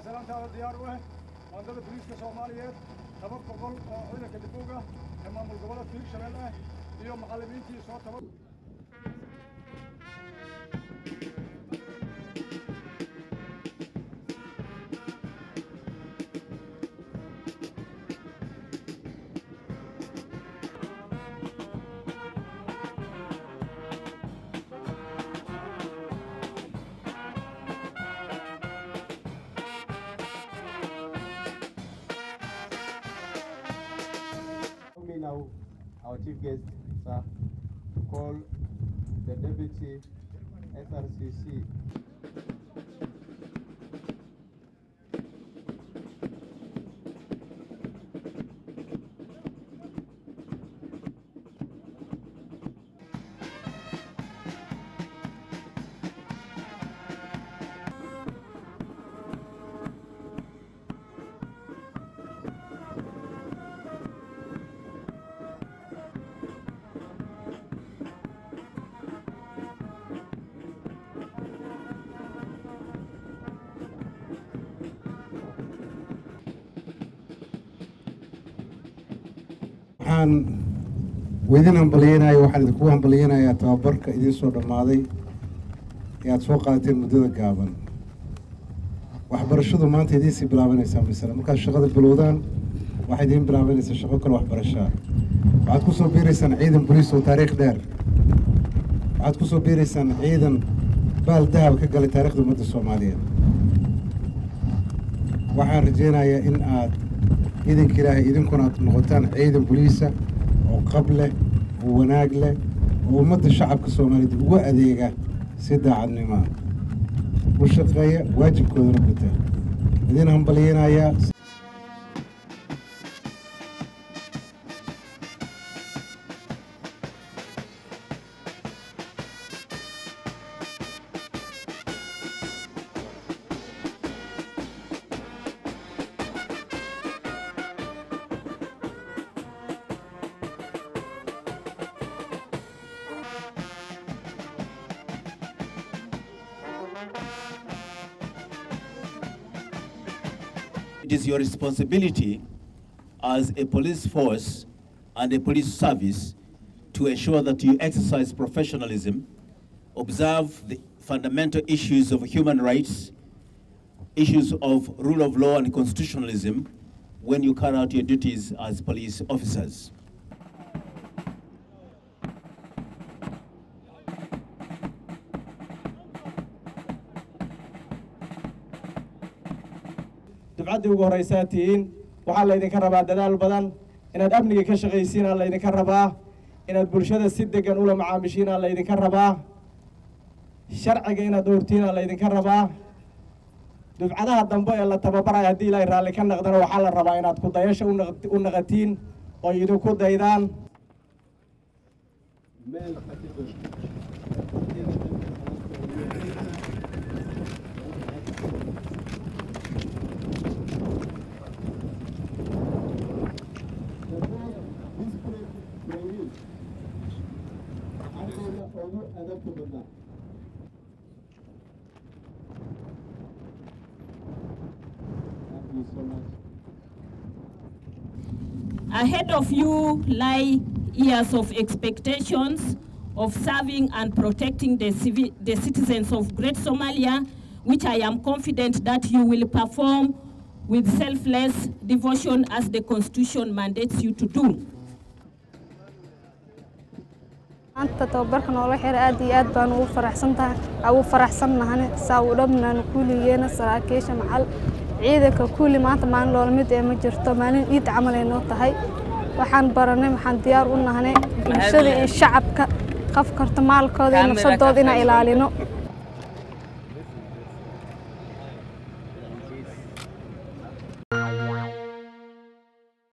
Salaantaada diyaar u ah baandada booliiska Soomaaliyeed, 200 oo ciidanka dibowga ee maamul goboleedka Hirshabelle ah iyo macallimiintii soo taba. Me now, our chief guest, sir, to call the deputy SRCC. Waxaan idin hambalyeynaya, waxaan idinkugu hambalyeynayaa tababarka idiin soo dhammaaday ee aada soo qaadateen muddada gaaban. Waxbarashadu maanta idiinsii bilaabanaysaa, masale markaad shaqada bilowdaan waxay idiin bilaabanaysaa shaqo kale, waxbarashaa. Waxaad ku soo biiraysaan ciidan boliis oo taariikh dheer, waxaad ku soo biiraysaan ciidan baal dahab ka galay taarikhda ummadda Soomaaliyeed. Waxaan rajeynayaa in aad idinka Ilaahay idinkuna aad noqotaan ciidan boliisa oo qab leh oo wanaag leh oo ummadda shacabka Soomaaliyeed ugu adeega, si daacadnimo ah u shaqeeya, waajibkoodana guta. Idin hambalyeynayaa. It is your responsibility as a police force and a police service to ensure that you exercise professionalism, observe the fundamental issues of human rights, issues of rule of law and constitutionalism when you carry out your duties as police officers. Dufcaddii ugu horraysaa tihiin. Waxaa laydinka rabaa dadaal badan, inaad amniga ka shaqaysiinaa laydinka rabaa, inaad bulshada si degan ula macaamishiinaa laydinka rabaa, sharciga inaad dhowrtiinaa laydinka rabaa. Dufcadaha dambe ee la tababaraya, haddii Ilaahay raalli ka naqdana, waxaa la rabaa inaad ku dayasho u naqatiin oo idinku daydaan. Male category. The fourth discipline trainees. Ardayda ugu adabta badnaa. Thank you so much. Ahead of you lie years of expectations of serving and protecting the citizens of Great Somalia, which I am confident that you will perform with selfless devotion as the Constitution mandates you to do. Maanta tababarka noola xira aad iyo aad baan ugu faraxsantahay, ugu faraxsannahane saa u dhamnaan kuligeena, saraakiisha macal ciidanka kulli. Maanta maalin loola mid ee ma jirto, maalin iid camal ay noo tahay. Waxaan baranay, waxaan diyaar u nahnay bulshada iyo shacabka qof karta maalkooda iyo nafsadooda inaan ilaalino.